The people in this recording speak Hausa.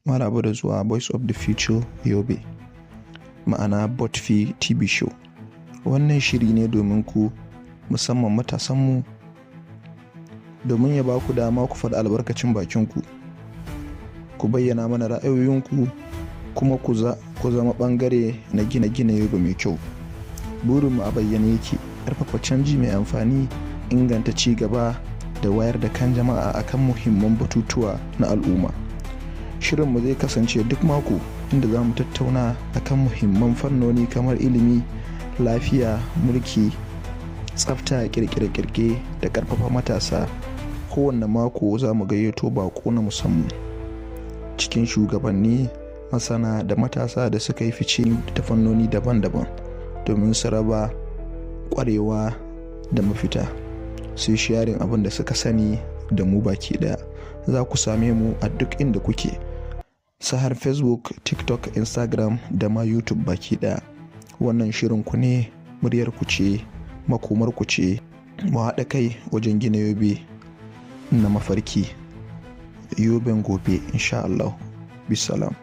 Maraba da zuwa Voice of the Future Yobe, ma'ana Botfi TV Show. Wannan shiri ne domin ku, musamman matasanmu, domin ya ba ku dama ku faɗi albarkacin bakinku, ku bayyana mana ra'ayoyinku, kuma ku zama ɓangare na gina Yobe mai kyau. Burinmu a bayyane yake: ƙarfafa canji mai amfani, inganta ci gaba da wayar da kan jama'a akan muhimman batutuwa na al'umma. Shirinmu zai kasance duk mako, inda za mu tattauna akan muhimman fannoni kamar ilimi, lafiya, mulki, tsafta, kirkire-kirkire da karfafa matasa. Kowanne mako za mu gayyato bako na musamman cikin shugabanni, masana da matasa da suka yi fice ta fannoni daban-daban domin su raba kwarewa da mafita, su yi sharing abin da suka sani da mu baki daya. Za ku same mu a duk inda kuke, sahar Facebook, TikTok, Instagram da ma YouTube baki daya. Wannan shirin ku ne, muryar ku ce, makomar ku ce. Mu haɗa kai wajen gina Yobe na mafarki, Yoben gobe, insha Allah. Bisalam.